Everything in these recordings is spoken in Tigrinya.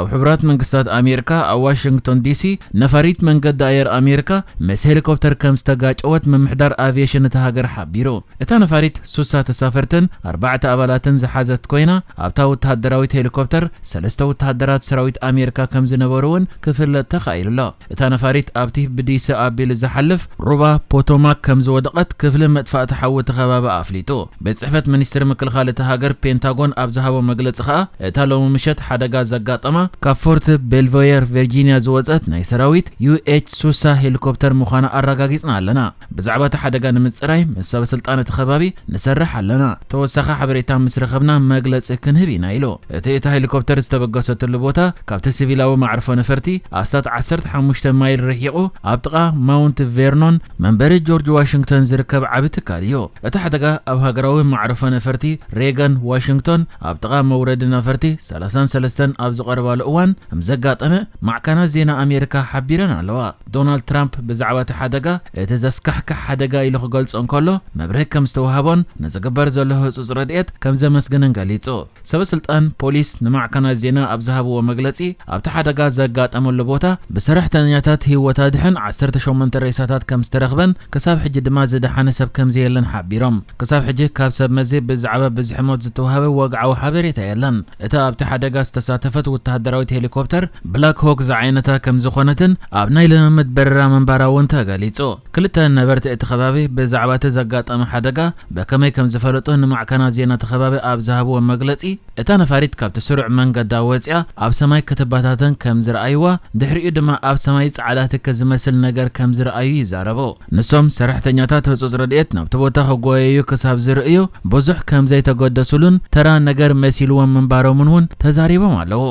ኣብ ሕቡራት መንግስታት ኣሜሪካ ኣብ ዋሽንግቶን ዲሲ ነፋሪት መንገዲ ኣየር ኣሜሪካ ምስ ሄሊኮፕተር ከም ዝተጋጨወት ምምሕዳር ኣቪዬሽን እታ ሃገር ሓቢሩ። እታ ነፋሪት ሱሳ ተሳፈርትን ኣርባዕተ ኣባላትን ዝሓዘት ኮይና፣ ኣብታ ወተሃደራዊት ሄሊኮፕተር ሰለስተ ወተሃደራት ሰራዊት ኣሜሪካ ከም ዝነበሩ እውን ክፍለጥ ተኻኢሉ ኣሎ። እታ ነፋሪት ኣብቲ ብዲሲ ኣቢሉ ዝሓልፍ ሩባ ፖቶማክ ከም ዝወደቐት ክፍሊ መጥፋእቲ ሓዊ እቲ ከባቢ ኣፍሊጡ። ቤት ጽሕፈት ሚኒስትሪ ምክልኻል እታ ሃገር ፔንታጎን ኣብ ዝሃቦ መግለጺ ከኣ፣ እታ ሎሚ ምሸት ሓደጋ ዘጋጠማ ካብ ፎርት ቤልቮየር ቨርጂኒያ ዝወጸት ናይ ሰራዊት ዩ ኤች ሱሳ ሄሊኮፕተር ምዃና ኣረጋጊጽና ኣለና። ብዛዕባ እቲ ሓደጋ ንምጽራይ ምስ ሰበ ስልጣን እቲ ከባቢ ንሰርሕ ኣለና። ተወሳኺ ሓበሬታ ምስ ረኸብና መግለጺ ክንህብ ኢና ኢሉ። እቲ እታ ሄሊኮፕተር ዝተበገሰትሉ ቦታ ካብቲ ሲቪላዊ መዕርፎ ነፈርቲ ኣስታት ዓሰርተ ሓሙሽተ ማይል ርሒቑ ኣብ ጥቓ ማውንት ቬርኖን መንበሪ ጆርጅ ዋሽንግተን ዝርከብ ዓቢ ትካል እዩ። እቲ ሓደጋ ኣብ ሃገራዊ መዕርፎ ነፈርቲ ሬገን ዋሽንግቶን ኣብ ጥቓ መውረዲ ነፈርቲ ሰላሳን ሰለስተን ኣብ ዝቐረባሉ እዋን ከም ዘጋጠመ ማዕከናት ዜና ኣሜሪካ ሓቢረን ኣለዋ። ዶናልድ ትራምፕ ብዛዕባ እቲ ሓደጋ እቲ ዘስካሕክሕ ሓደጋ ኢሉ ክገልጾ እንከሎ፣ መብርሂ ከም ዝተዋህቦን ንዝግበር ዘሎ ህጹጽ ረድኤት ከም ዘመስግንን ገሊጹ። ሰበ ስልጣን ፖሊስ ንማዕከናት ዜና ኣብ ዝሃብዎ መግለጺ፣ ኣብቲ ሓደጋ ዘጋጠመሉ ቦታ ብሰራሕተኛታት ህይወት ኣድሕን ዓሰርተ ሸሞንተ ሬሳታት ከም ዝተረኽበን ክሳብ ሕጂ ድማ ዝደሓነ ሰብ ከም ዘየለን ሓቢሮም። ክሳብ ሕጂ ካብ ሰብ መዚ ብዛዕባ ብዝሒ ሞት ዝተዋህበ ወግዓዊ ሓበሬታ የለን። እታ ኣብቲ ሓደጋ ዝተሳተፈት ወተሃደራዊት ሄሊኮፕተር ብላክ ሆክ ዝዓይነታ ከም ዝኾነትን ኣብ ናይ ልምምድ በረራ ምንባራ እውን ተገሊጹ። ክልተ ነበርቲ እቲ ከባቢ ብዛዕባ እቲ ዘጋጠመ ሓደጋ ብከመይ ከም ዝፈለጡ ንማዕከናት ዜና እቲ ከባቢ ኣብ ዝሃብዎ መግለጺ፣ እታ ነፋሪት ካብቲ ስሩዕ መንገዳ ወጺኣ ኣብ ሰማይ ክትበታተን ከም ዝረኣይዋ፣ ድሕሪኡ ድማ ኣብ ሰማይ ጻዕዳ ትኪ ዝመስል ነገር ከም ዝረኣዩ ይዛረቡ። ንሶም ሰራሕተኛታት ህጹጽ ረድኤት ናብቲ ቦታ ክጎየዩ ክሳብ ዝርእዩ ብዙሕ ከም ዘይተገደሱሉን ተራ ነገር መሲልዎም ምንባሮምን እውን ተዛሪቦም ኣለዉ።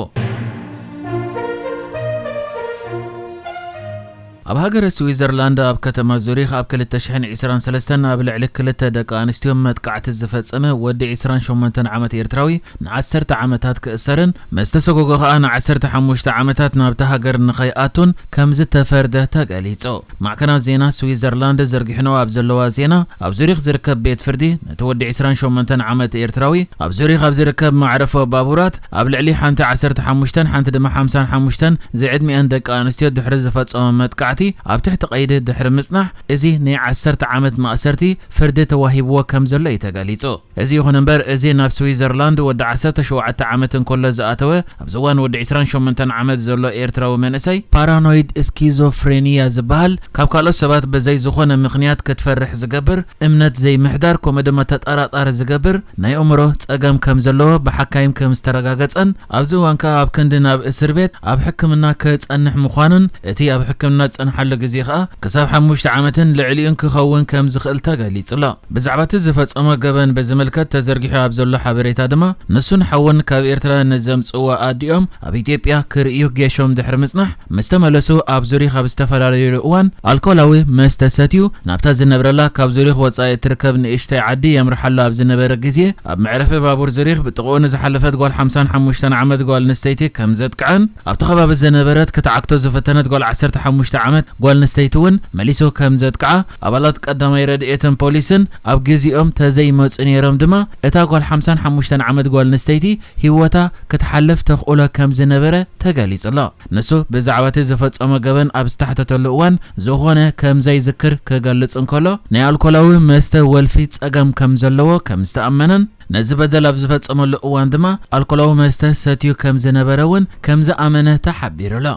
ኣብ ሃገረ ስዊዘርላንድ ኣብ ከተማ ዙሪኽ ኣብ ክልተ ሽሕን ዕስራን ሰለስተን ኣብ ልዕሊ ክልተ ደቂ ኣንስትዮ መጥቃዕቲ ዝፈጸመ ወዲ ዕስራን ሸሞንተን ዓመት ኤርትራዊ ንዓሰርተ ዓመታት ክእሰርን ምስ ተሰጎጎ ከኣ ንዓሰርተ ሓሙሽተ ዓመታት ናብታ ሃገር ንኸይኣቱን ከም ዝተፈርደ ተገሊጹ። ማዕከናት ዜና ስዊዘርላንድ ዘርጊሕንኦ ኣብ ዘለዋ ዜና፣ ኣብ ዙሪኽ ዝርከብ ቤት ፍርዲ ነቲ ወዲ ዕስራን ሸሞንተን ዓመት ኤርትራዊ ኣብ ዙሪኽ ኣብ ዝርከብ መዕረፎ ባቡራት ኣብ ልዕሊ ሓንቲ ዓሰርተ ሓሙሽተን ሓንቲ ድማ ሓምሳን ሓሙሽተን ዝዕድሚኣን ደቂ ኣንስትዮ ድሕሪ ዝፈጸሞ መጥቃዕቲ ኣብ ትሕቲ ቀይዲ ድሕሪ ምጽናሕ፣ እዚ ናይ ዓሰርተ ዓመት ማእሰርቲ ፍርዲ ተዋሂብዎ ከም ዘሎ እዩ ተገሊጹ። እዚ ይኹን እምበር፣ እዚ ናብ ስዊዘርላንድ ወዲ ዓሰርተ ሸውዓተ ዓመት እንከሎ ዝኣተወ፣ ኣብዚ እዋን ወዲ ዕስራን ሸሞንተን ዓመት ዘሎ ኤርትራዊ መንእሰይ ፓራኖይድ ስኪዞፍሬኒያ ዝበሃል፣ ካብ ካልኦት ሰባት ብዘይ ዝኾነ ምኽንያት ክትፈርሕ ዝገብር፣ እምነት ዘይምሕዳር፣ ከምኡ ድማ ተጠራጣሪ ዝገብር ናይ ኣእምሮ ጸገም ከም ዘለዎ ብሓካይም ከም ዝተረጋገጸን፣ ኣብዚ እዋን ከኣ ኣብ ክንዲ ናብ እስር ቤት ኣብ ሕክምና ክጸንሕ ምዃኑን፣ እቲ ኣብ ሕክምና ዝጸንሓሉ ግዜ ከኣ ክሳብ ሓሙሽተ ዓመትን ልዕሊኡን ክኸውን ከም ዝኽእል ተገሊጹ ኣሎ። ብዛዕባ እቲ ዝፈጸሞ ገበን ብዝምልከት ተዘርጊሑ ኣብ ዘሎ ሓበሬታ ድማ፣ ንሱን ሓውን ካብ ኤርትራ ንዘምጽእዋ ኣዲኦም ኣብ ኢትዮጵያ ክርእዩ ጌሾም ድሕሪ ምጽናሕ፣ ምስ ተመለሱ ኣብ ዙሪኽ ኣብ ዝተፈላለዩሉ እዋን ኣልኮላዊ መስተ ሰትዩ ናብታ ዝነብረላ ካብ ዙሪኽ ወጻኢ እትርከብ ንእሽተይ ዓዲ የምርሓሉ ኣብ ዝነበረ ግዜ፣ ኣብ መዕረፊ ባቡር ዙሪኽ ብጥቕኡ ንዝሓለፈት ጓል ሓምሳን ሓሙሽተን ዓመት ጓል ኣንስተይቲ ከም ዘጥቅዐን፣ ኣብቲ ከባቢ ዝነበረት ክትዓግቶ ዝፈተነት ጓል ዓሰርተ ሓሙሽተ ዓመት ጓል ኣንስተይቲ እውን መሊሱ ከም ዘጥቅዓ ኣባላት ቀዳማይ ረድኤትን ፖሊስን ኣብ ግዜኦም ተዘይመጹ ነይሮም ድማ፣ እታ ጓል ሓምሳን ሓሙሽተን ዓመት ጓል ኣንስተይቲ ህይወታ ክትሓልፍ ተኽእሎ ከም ዝነበረ ተገሊጹ ኣሎ። ንሱ ብዛዕባ እቲ ዝፈጸሞ ገበን ኣብ ዝተሓተተሉ እዋን፣ ዝኾነ ከም ዘይዝክር ክገልጽ እንከሎ፣ ናይ ኣልኮላዊ መስተ ወልፊ ጸገም ከም ዘለዎ ከም ዝተኣመነን፣ ነዚ በደል ኣብ ዝፈጸመሉ እዋን ድማ ኣልኮላዊ መስተ ሰትዩ ከም ዝነበረ እውን ከም ዝኣመነ ተሓቢሩ ኣሎ።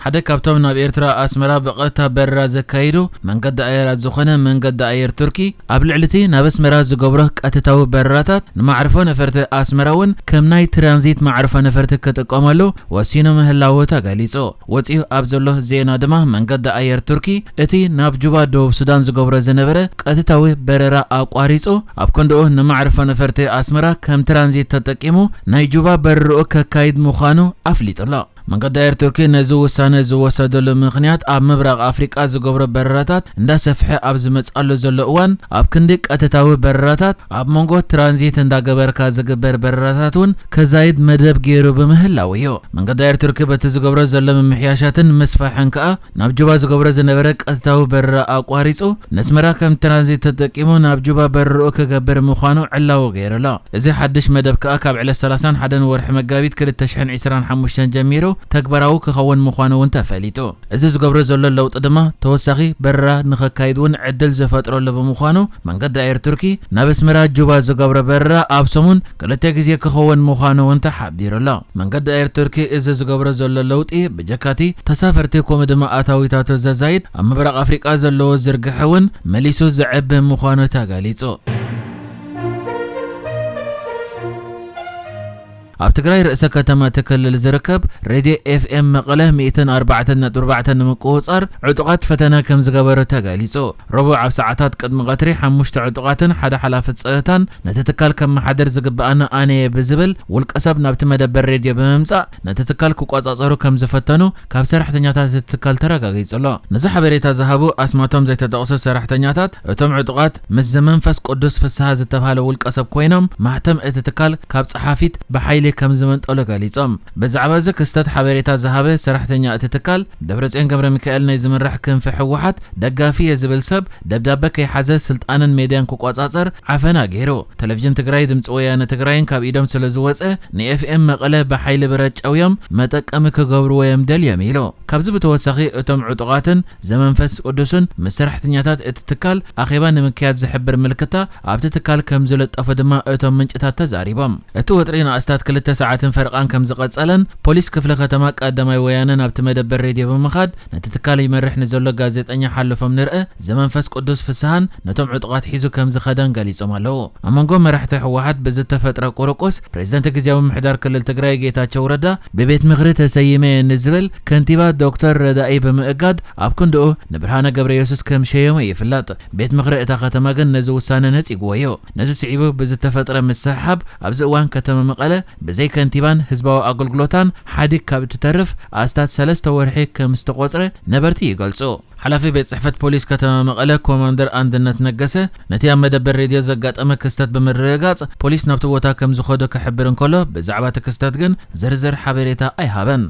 ሓደ ካብቶም ናብ ኤርትራ ኣስመራ ብቐጥታ በረራ ዘካይዱ መንገዲ ኣየራት ዝኾነ መንገዲ ኣየር ቱርኪ፣ ኣብ ልዕሊ እቲ ናብ ኣስመራ ዝገብሮ ቀጥታዊ በረራታት ንማዕርፎ ነፈርቲ ኣስመራ እውን ከም ናይ ትራንዚት ማዕርፎ ነፈርቲ ክጥቀመሉ ወሲኑ ምህላዉ ተገሊጹ። ወጺኡ ኣብ ዘሎ ዜና ድማ መንገዲ ኣየር ቱርኪ እቲ ናብ ጁባ ደቡብ ሱዳን ዝገብሮ ዝነበረ ቀጥታዊ በረራ ኣቋሪጹ፣ ኣብ ክንድኡ ንማዕርፎ ነፈርቲ ኣስመራ ከም ትራንዚት ተጠቂሙ ናይ ጁባ በረርኡ ከካይድ ምዃኑ ኣፍሊጡ ኣሎ። መንገዲ ኣየር ቱርኪ ነዚ ውሳነ ዝወሰደሉ ምኽንያት፣ ኣብ ምብራቕ ኣፍሪቃ ዝገብሮ በረራታት እንዳሰፍሐ ኣብ ዝመጽኣሉ ዘሎ እዋን፣ ኣብ ክንዲ ቀጥታዊ በረራታት፣ ኣብ መንጎ ትራንዚት እንዳገበርካ ዝግበር በረራታት እውን ከዛይድ መደብ ገይሩ ብምህላው እዩ። መንገዲ ኣየር ቱርኪ በቲ ዝገብሮ ዘሎ ምምሕያሻትን ምስፋሕን ከኣ፣ ናብ ጁባ ዝገብሮ ዝነበረ ቀጥታዊ በረራ ኣቋሪጹ፣ ነስመራ ከም ትራንዚት ተጠቂሙ ናብ ጁባ በረራኡ ክገብር ምዃኑ ዕላዊ ገይሩ ኣሎ። እዚ ሓድሽ መደብ ከኣ ካብ ዕለት ሰላሳን ሓደን ወርሒ መጋቢት ክልተ ሽሕን ዕስራን ሓሙሽተን ጀሚሩ ተግባራዊ ክኸውን ምዃኑ እውን ተፈሊጡ። እዚ ዝገብሮ ዘሎ ለውጢ ድማ ተወሳኺ በረራ ንኸካይድ እውን ዕድል ዝፈጥረሉ ብምዃኑ፣ መንገዲ ኣየር ቱርኪ ናብ ኣስመራ ጁባ ዝገብሮ በረራ ኣብ ሰሙን ክልተ ግዜ ክኸውን ምዃኑ እውን ተሓቢሩ ኣሎ። መንገዲ ኣየር ቱርኪ እዚ ዝገብሮ ዘሎ ለውጢ፣ ብጀካቲ ተሳፈርቲ ከምኡ ድማ ኣታዊታቱ ዘዛይድ፣ ኣብ ምብራቕ ኣፍሪቃ ዘለዎ ዝርግሐ እውን መሊሱ ዘዕቢ ምዃኑ ተገሊጹ። ኣብ ትግራይ ርእሰ ከተማ እቲ ክልል ዝርከብ ሬድዮ ኤፍኤም መቐለ ሚእትን ኣርባዕተን ነጥቢ ኣርባዕተን ንምቁጽጻር ዕጡቓት ፈተነ ከም ዝገበረ ተገሊጹ። ረቡዕ ኣብ ሰዓታት ቅድሚ ቀትሪ ሓሙሽተ ዕጡቓትን ሓደ ሓላፊ ጸጥታን ነቲ ትካል ከመሓድር ዝግብኣኒ ኣነ እየ ብዝብል ውልቀሰብ ናብቲ መደበር ሬድዮ ብምምጻእ ነቲ ትካል ክቆጻጸሩ ከም ዝፈተኑ ካብ ሰራሕተኛታት እቲ ትካል ተረጋጊጹ ኣሎ። ነዚ ሓበሬታ ዝሃቡ ኣስማቶም ዘይተጠቕሱ ሰራሕተኛታት፣ እቶም ዕጡቓት ምስ ዘመንፈስ ቅዱስ ፍስሃ ዝተባህለ ውልቀሰብ ኮይኖም፣ ማሕተም እቲ ትካል ካብ ጸሓፊት ብሓይሊ ከም ዝመንጠሉ ገሊጾም። ብዛዕባ እዚ ክስተት ሓበሬታ ዝሃበ ሰራሕተኛ እቲ ትካል፣ ደብረጽዮን ገብረ ሚካኤል ናይ ዝምራሕ ክንፊ ህወሓት ደጋፊ እየ ዝብል ሰብ፣ ደብዳበ ከይሓዘ ስልጣንን ሜድያን ክቆጻጸር ዓፈና ገይሩ። ቴሌቪዥን ትግራይ፣ ድምፂ ወያነ ትግራይን ካብ ኢዶም ስለ ዝወፀ፣ ንኤፍኤም መቐለ ብሓይሊ ብረት ጨውዮም መጠቀሚ ክገብርዎ እዮም ደልዮም ኢሉ። ካብዚ ብተወሳኺ፣ እቶም ዕጡቓትን ዘመንፈስ ቅዱስን ምስ ሰራሕተኛታት እቲ ትካል ኣኼባ ንምክያድ ዝሕብር ምልክታ ኣብቲ ትካል ከም ዝለጠፉ ድማ እቶም ምንጭታት ተዛሪቦም። እቲ ወጥሪ ንኣስታት ክልተ ሰዓትን ፈርቓን ከም ዝቐጸለን ፖሊስ ክፍለ ከተማ ቀዳማይ ወያነ ናብቲ መደበር ሬድዮ ብምኻድ፣ ነቲ ትካል ይመርሕ ንዘሎ ጋዜጠኛ ሓለፎም ንርእ ዘመንፈስ ቅዱስ ፍስሃን ነቶም ዕጡቓት ሒዙ ከም ዝኸደን ገሊጾም ኣለዉ። ኣብ መንጎ መራሕቲ ህወሓት ብዝተፈጥረ ቁርቁስ፣ ፕሬዝደንት ግዝያዊ ምምሕዳር ክልል ትግራይ ጌታቸው ረዳ ብቤት ምኽሪ ተሰይመ እየ ንዝብል ከንቲባ ዶክተር ረዳኢ ብምእጋድ፣ ኣብ ክንድኡ ንብርሃነ ገብረየሱስ ከም ሸየሞ ይፍለጥ። ቤት ምኽሪ እታ ከተማ ግን ነዚ ውሳነ ነጺግዎ እዩ። ነዚ ስዒቡ ብዝተፈጥረ ምስሕሓብ፣ ኣብዚ እዋን ከተማ መቐለ ብዘይ ከንቲባን ህዝባዊ ኣገልግሎታን ሓዲግ ካብ እትተርፍ ኣስታት ሰለስተ ወርሒ ከም ዝተቖጽረ ነበርቲ ይገልጹ። ሓላፊ ቤት ጽሕፈት ፖሊስ ከተማ መቐለ ኮማንደር ኣንድነት ነገሰ፣ ነቲ ኣብ መደበር ሬድዮ ዘጋጠመ ክስተት ብምርግጋጽ፣ ፖሊስ ናብቲ ቦታ ከም ዝኸዱ ክሕብር እንከሎ፣ ብዛዕባ እቲ ክስተት ግን ዝርዝር ሓበሬታ ኣይሃበን።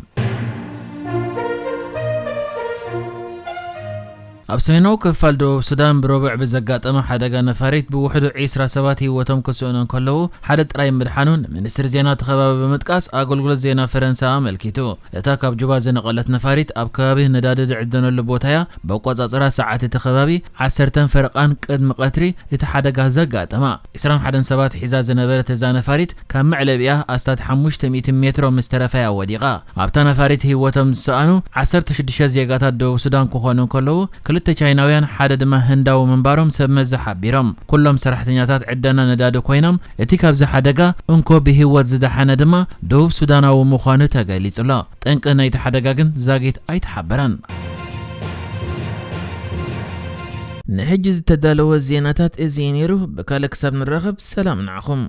ኣብ ሰሜናዊ ክፋል ደቡብ ሱዳን ብረቡዕ ብዘጋጠመ ሓደጋ ነፋሪት ብውሕዱ ዒስራ ሰባት ህይወቶም ክስእኑ እንከለዉ፣ ሓደ ጥራይ ምድሓኑ ንሚኒስትሪ ዜና እቲ ከባቢ ብምጥቃስ ኣገልግሎት ዜና ፈረንሳ ኣመልኪቱ። እታ ካብ ጁባ ዝነቐለት ነፋሪት ኣብ ከባቢ ነዳዲ ዝዕደነሉ ቦታያ ብኣቆጻጽራ ሰዓት እቲ ከባቢ ዓሰርተን ፈረቓን ቅድሚ ቀትሪ እቲ ሓደጋ ዘጋጠማ። ዒስራን ሓደን ሰባት ሒዛ ዝነበረት እዛ ነፋሪት ካብ መዕለቢኣ ኣስታት ሓሙሽተ ሚእቲ ሜትሮ ምስ ተረፈያ ወዲቓ። ኣብታ ነፋሪት ህይወቶም ዝሰኣኑ ዓሰርተ ሽዱሽተ ዜጋታት ደቡብ ሱዳን ክኾኑ እንከለዉ፣ ክልተ ቻይናውያን ሓደ ድማ ህንዳዊ ምንባሮም ሰብ መዚ ሓቢሮም። ኩሎም ሰራሕተኛታት ዕደና ነዳዲ ኮይኖም፣ እቲ ካብዚ ሓደጋ እንኮ ብህይወት ዝደሓነ ድማ ደቡብ ሱዳናዊ ምዃኑ ተገሊጹ ኣሎ። ጠንቂ ናይቲ ሓደጋ ግን ዛጊት ኣይተሓበረን። ንሕጂ ዝተዳለወ ዜናታት እዚ እዩ ነይሩ። ብካልእ ክሳብ ንራኸብ ሰላም ንዓኹም።